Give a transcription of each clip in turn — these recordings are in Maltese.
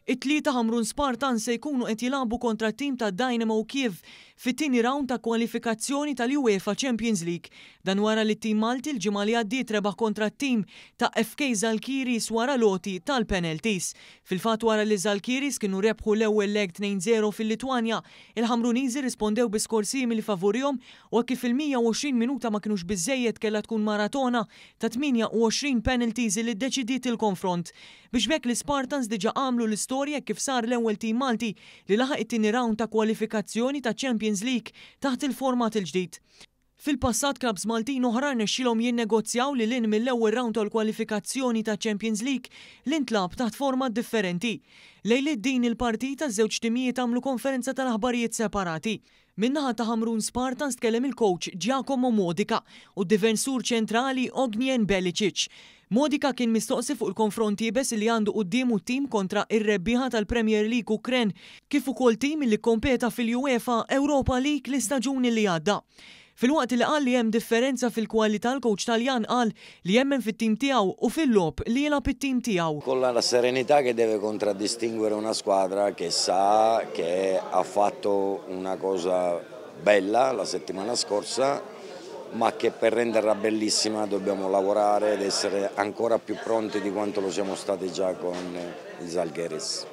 It-Tlieta Ħamrun Spartans se jkunu qed jilagħbu kontra t-tim ta' Dynamo Kiev fit-tieni rawnd ta' kwalifikazzjoni tal-UEFA Champions League. Dan wara li t-tim Malti l-ġimgħa li għaddiet rebaħ kontra t-tim ta' FK Zalgiris wara l-għoti tal-penalties. Fil-fatt wara li Zalgiris kienu rebħu l-ewwel leg 2-0 fil-Litwanja, il-Ħamruniżi rrispondew bi skor simili favurihom u hekk kif il-120 minuta ma kinux biżżejjed kellha tkun maratona ta' 28 penalties li ddeċidiet il-konfront. Biex b'hekk l-Ispartans diġà għamlu l-istorja kif sar l-ewwel tim Malti li laħaq it-tieni rawnd ta' kwalifikazzjoni ta' Champions League taħt il-format il-ġdid. Fil-passat klabbs Maltin oħra rnexxielhom jinnegozjaw lil hinn mill-ewwel rawnd tal-kwalifikazzjoni ta' Champions League li ntlagħab taħt format differenti. Lejliet din il-partita ż-żewġ timijiet għamlu konferenza tal-aħbarijiet separati. Min-naħa ta' Ħamrun Spartans tkellem il-kowċ Giacomo Modica u d-difensur ċentrali Ognjen Belicic. Modica kien mistoqsi fuq il-konfront iebes li għandu quddiemu t-tim kontra r-rebbieħa tal-Premier League Ukren kif ukoll tim li kkompeta fil-UEFA Europa League l-istaġun li għadda. Filwaqt li qal li hemm differenza fil-kwalità l-kowċ Taljan qal li jemmen fit-tim tiegħu u fil-logħob li jilgħab it-tim tiegħu. Con la serenità che deve contraddistinguere una squadra che sa che ha fatto una cosa bella la settimana scorsa, ma che per renderla bellissima dobbiamo lavorare ed essere ancora più pronti di quanto lo siamo stati già con il Zalgiris.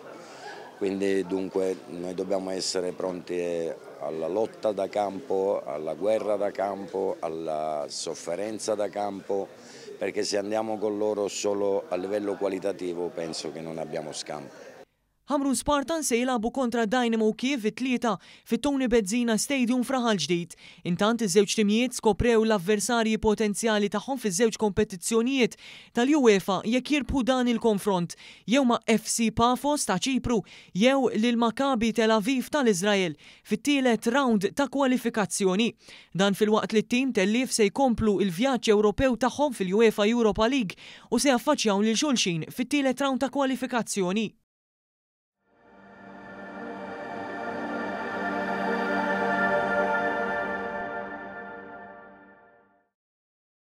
Quindi dunque noi dobbiamo essere pronti alla lotta da campo, alla guerra da campo, alla sofferenza da campo, perché se andiamo con loro solo a livello qualitativo penso che non abbiamo scampo. Ħamrun Spartans se jilagħbu kontra Dynamo Kiev it-Tlieta fit-Tony Bezzina Stadium f'Raħal Ġdid. Intant iż-żewġ timijiet skoprew l-avversarji potenzjali tagħhom fiż-żewġ kompetizzjonijiet tal-UEFA jekk jirbħu dan il-konfront jew ma' FC Pafos ta' Ċipru jew lil Maccabi Tel Aviv tal-Iżrael fit-tielet rawnd ta' kwalifikazzjoni. Dan filwaqt li t-tim tellief se jkomplu il-vjaġġ Ewropew tagħhom fil-UEFA Europa League u se jaffaċċjaw lil xulxin fit-tielet rawnd ta' kwalifikazzjoni.